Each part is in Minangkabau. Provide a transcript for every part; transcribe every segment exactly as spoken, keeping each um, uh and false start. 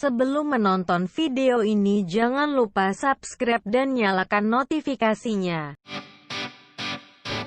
Sebelum menonton video ini, jangan lupa subscribe dan nyalakan notifikasinya.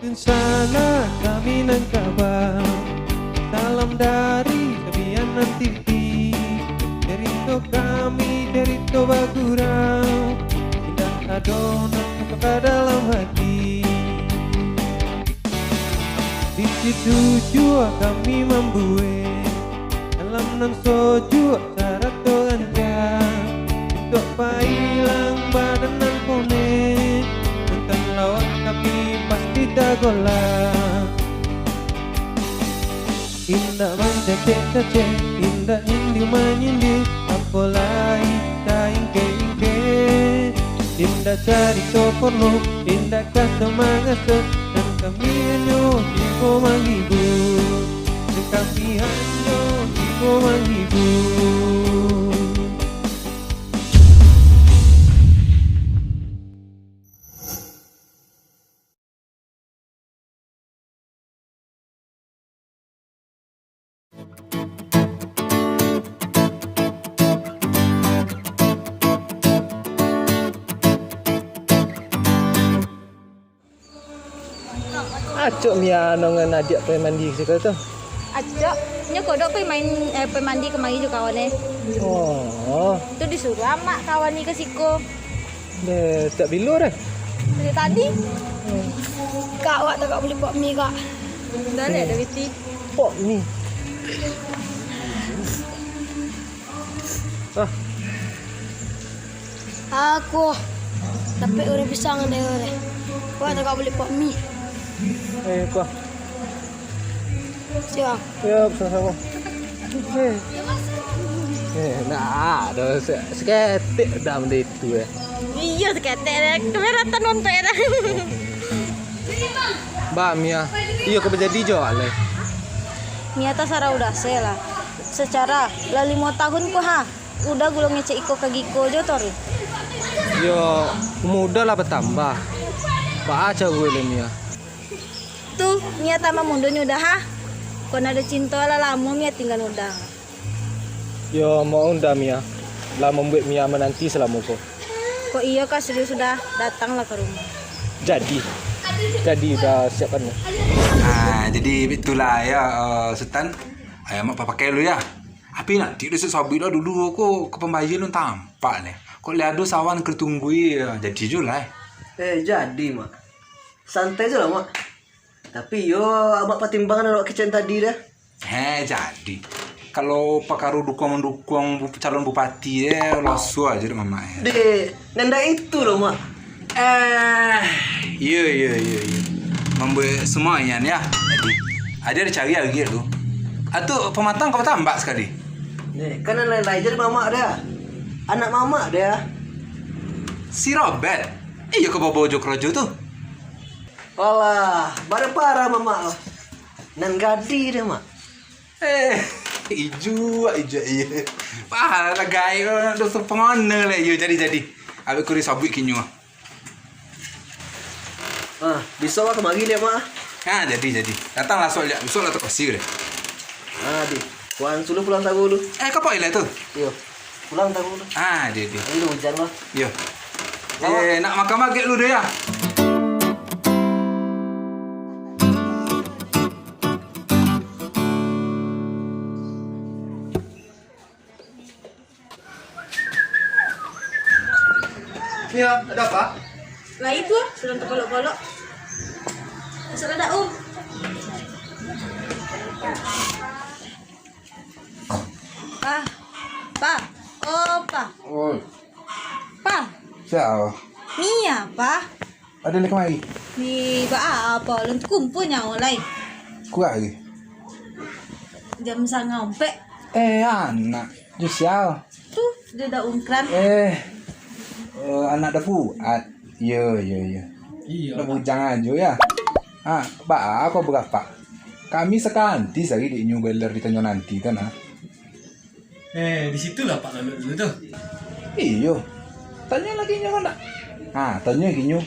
Insana kami nan kaba. Salam dari Sabianan T V. Cerito kami, cerito bagurau. Indak ado nan ka dalam hati. Di situ jua kami mambuek alam nan sojuak sarato rancak. Untuak pailang badan nan ponek, nonton lawak tapi pasti tagolak. Indak mancacek-cacek, indak nyindir-manyindir, apo lai taingkek-ingkek. Indak carito porno, indak kaso-mangaso, nan kami hanyo tibo manghibur. Nan kami hanyo tibo manghibur. Acok Mia nongan adiak pai mandi siko tu. Acok, nyo kodok pai main, eh, pai mandi kamari jo kawan, eh. Oh. Tu disuruah amak kawan ni ka siko. Deh, sejak bilo deh? Dari tadi. Kak, awak tagak bali pok mi, Kak. Dah lek, dah biti. Pok mi. Ah. Aku dapek urang pisang deh, deh. Awak tagak bali pok mi. Eh, kuah. Siap. Yo, sama-sama. Eh. Eh, nah, ado se-, saketek dah benda itu, eh. Iyo, saketek dah. Kamera tan nonton dah. Ba, Mia. Iyo, ka bajadi jo, alai. Mia tasarah udah se lah. Secara lah limo tahun ko, ha. Udah gulo ngecek iko ka giko jo, Tori. Yo, umua udah lah batambah. Baa caro lai, Mia? Tu, Mia tambah mudo nyo udah, ha? Kok nak ado cinto lah lamo Mia tingga udah. Yo, mau udah Mia. Lah mambuek Mia mananti salamo ko. Kok iyo ka, Sri sudah datang lah ka rumah. Jadi. Jadi udah siapkan. Ah, jadi itulah ya, eh, Sutan. Ayo, Mak pakai dulu ya. Api nak tik dek sabuik lah dulu ko ka pambayia lun tampak ni. Kok lai ado sawan ka ditunggui, jadi jo lah. Eh, jadi, Mak. Santai jo lah, Mak. Tapi yo, Amak patimbangkan awak kecek tadi dah. Heh, jadi. Kalau pakaro dukuang-mandukuang bu-, calon bupati, eh, loso aja dek mamak, eh. Dek, nan ndak itu doh, Mak. Eh, iyo, iyo, iyo, iyo. Mambuek semua ian, ya. Jadi, ada dicari lagi tu. Atu pamatang ka batambak sakali. Dek, kan nan lain-lain jadi mamak dah. Anak mamak dah. Si Robert, iyo ka babawa jo karajo tu. Walah, bara parah mamak. Nan gadih deh, Mak. Eh, ijuak, ijuak, iyo. Pahal lah gaib, doso pangana lah. Iyo, jadi, jadi. Abih kuri sabuik kinyo. Ah, bisuak lah kamari liak, Mak. Ha, jadi, jadi. Datang lah, sok liak. Bisuak lah takosi deh. Ah, deh. Wan Sulu pulang sagu dulu. Eh, ka pai lah tu? Iyo. Pulang tahu tu. Ah, dia, dia. Ini ujan lah. Yo. Awak. Eh, nak makan magek lu deh ya. Ya, ada apa? Lah itu, sudah terkolok-kolok. Masuk dah, Um. Pa. Pa. Oh, Pa. Oi. Pa. Sia? Mia, Pa. Ado lai kamari? Di baa, Pa? Alun takumpua nyawa lai. Kurang lagi? Jam sanga ompek. Eh, anak. Jo sia? Tu, jo Da Ungkran. Eh. Eh, anak Da Fuad. Iyo, iyo, iyo. Iyo. Nak bujang ajo ya. Ha, baa ko barapak? Kami sakanti sari dek inyo beler di Tanjuang Nanti tu nah. Eh, di situ lah Pak Lalok dulu tu. Iyo. Tanyo lagi inyo kan dak? Ha, tanyo lagi inyo.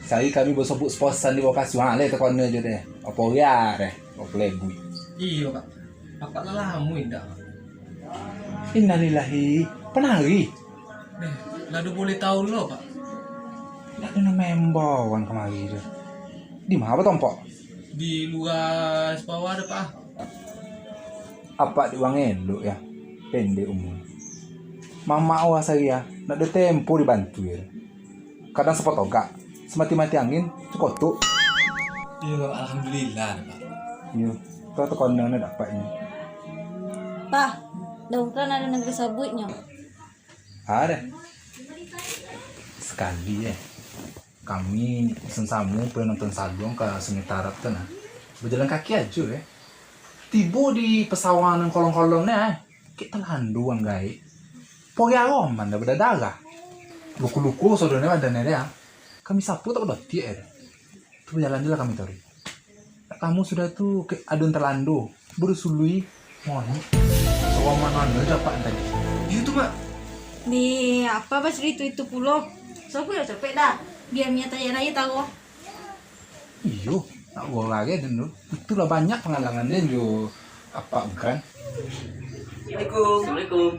Sari kami basobok seposan di bawah kasua, ha, leh takona jo deh. Apo riak deh, apo lebui. Iyo, Pak. Apak lah lamo indak, Pak. Innalillahi, panari. Eh, lah ado buliah tahu lo, Pak? Lah ado nan maimbau wan kamari tu. Di ma batompok? Di lua sawah ado, Pak. Apak dek urang elok, yo. Pendek umua. Mamak urang sari, yo. Ndak ado tempo dibantu, yo. Kadang sapotogak, samati-mati angin, cokotok. Iyo, alhamdulillah, Pak. Iyo, tu takona nak dapat ini. Pak, dahulu kan ado nan ka disabuiknyo. Ado. Sakali, eh, kami samo-samo pai nonton saluang ka Sungai Tarab tu nah. Bajalan kaki ajo, eh. Tibo di pasawahan nan kolong-kolong ni, eh. Kek talando urang gaek. Pori aroman dah badarah. Luko-luko sadonyo badan dia. Kami sapu tak badotiak, eh. Tu bajalan je lah kami tadi. Kamu sudah tu, kek ado nan talando. Baru sului. Mohon. Sawaman anu aja, Pak, tadi. Iyo tu, Mak. Ni, apa bas itu, itu pulo? So, aku dah capek dah. Biar Mia tanya aja tahu. Iyo, nak bola aja dulu. Itulah banyak pangalangan dia jo Apak Ukran. Assalamualaikum. Assalamualaikum.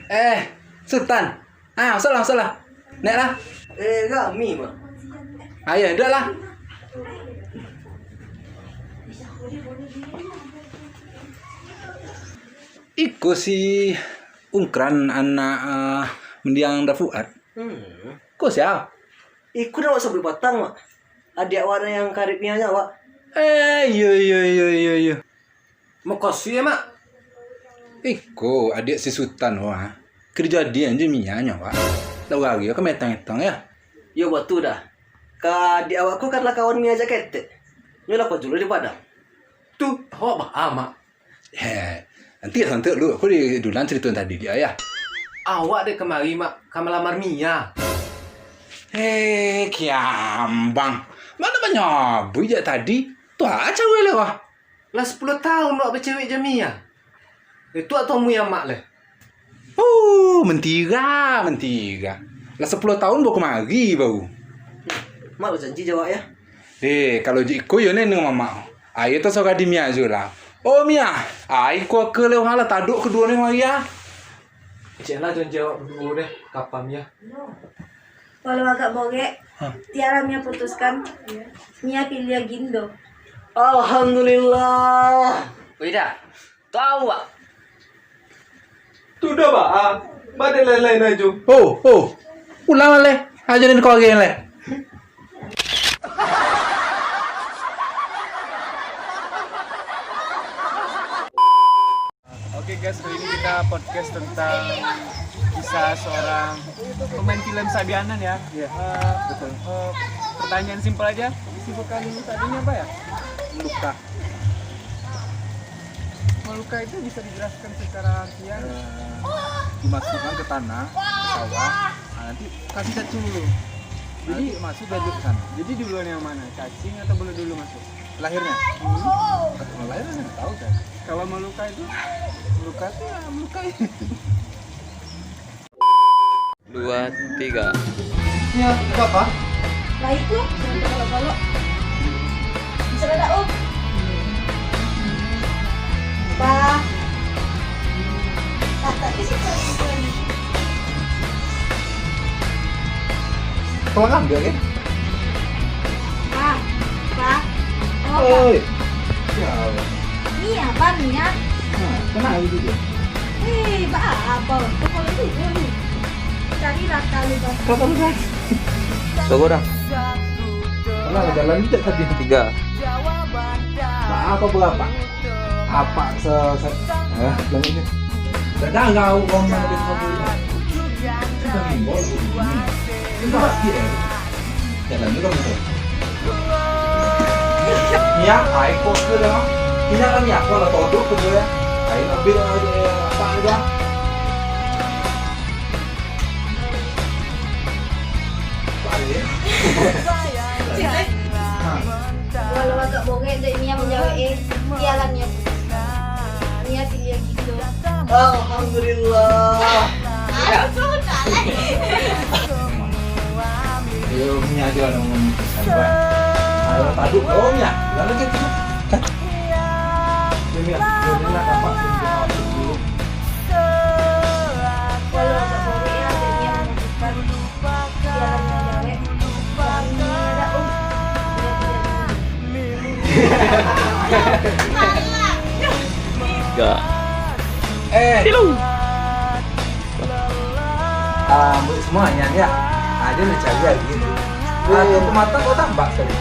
Eh, Sutan. Ah, masuklah, masuklah. Naiklah. Eh, rami, Mak. Ayo, duduklah. Iko si Ungkran anak, ah, mendiang Dafuat. Hmm. Ko sia? Iko nan awak sabuik patang, Mak. Adiak awak nan karib nianyo, Mak. Eh, iyo, iyo, iyo, iyo, iyo. Makasih ya, Mak. Iko adiak si Sutan, wah. Kejadian je Mia nyo, Wak. Lah urang ka metang-etang ya. Yo, batua dah. Ka adiak awak ko kan lah kawan Mia jak ketek. Nyo lah pajulo di Padang. Tu, awak baa, Mak? Heh, nanti santuak lu, aku di dulan cerita tadi dia ya. Awak dek kamari, Mak, ka malamar Mia. Heh, kiambang. Mano banyak bui jak tadi? Tu aja weh lah, wah. Lah sapuluah taun awak bacewek jo Mia. Itu awak tamui amak leh. Oh, mentira, mentira. Lah sapuluah taun baru kamari baru. Mak bajanji jo awak ya. Eh, kalau jo iko yo neng mamak. Ayo tasorah di Mia jo lah. Oh, Mia. Ai ko ke leh urang lah taduk kaduo ni mari ah. Cek lah janji awak baduo deh, kapan Mia? Walau agak borek, Hah? Tiara Mia putuskan, Mia pilih Gindo. Alhamdulillah. Wih dah, tahu, Wak. Tu dah, Bak. Ah, badai lain-lain aja. Oh, oh. Pulang lah, leh. Ajarin kau lagi, leh. Oke guys, kali ini kita podcast tentang kisah seorang pemain film Sabianan ya. Iya, Eh, betul. eh, pertanyaan simpel aja, kesibukan Sabianan apa ya? Meluka. Meluka itu bisa dijelaskan secara artian? Eh, dimasukkan ke tanah, ke sawah, nah, nanti kasih cacing dulu. Jadi Nanti masuk balik ke sana. Jadi duluan yang mana? Cacing atau belut dulu masuk? Lahirnya? Hmm. Kalau lahirnya nggak tahu saya. Kalau meluka itu? Meluka itu ya melukai. Dua, tiga. Ya, apa? Lah itu, kalau-kalau. Bisa dadak, oh. Bah. Tak, tak, di situ, di situ. Pelengan dia, kan? Bah, bah. Oh, bah. Oi. Ya Allah. Ni apa ni, ya? Nah, kenal itu dia. Eh, bah, apa? Kepala tu, oh, ni. Carilah kalau, bah. Kepala, bah. Berapa orang? Alah, jalan ni tak tadi. Tiga. Bah, apa berapa? Apa se-, se-, eh, bilang aja. Dah, dah, kau, kau nak habis kau pulang. Kita ni, bos. Ini pasti, eh. Jalan dulu, kamu, tuh. Minyak, air kok ke dah? Minyak kan minyak, kok lah todok ke dia? Air ambil, eh, apa aja? Apa air? Cik, eh. Ha. Walau agak borek, dek Mia manjawab, eh. Iyalah, Mia. Mia pilih gitu. Alhamdulillah. Aduh, sudah lah. Ayo, Mia aja lah ngomong. Ayo, taduk, oh, Mia. Lalu kita. Mia, Mia, Mia, nampak. Tiga. Eh. Tilu. Ah, buat semua yang dia. Ah, dia nak cari lagi tu. Ah, tu pemata kau tambah sekali.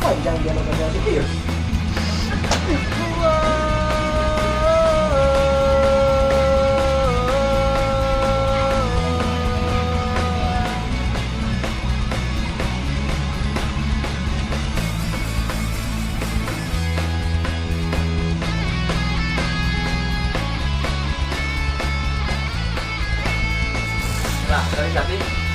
Panjang dia nak sampai sikit. Nah, dari tadi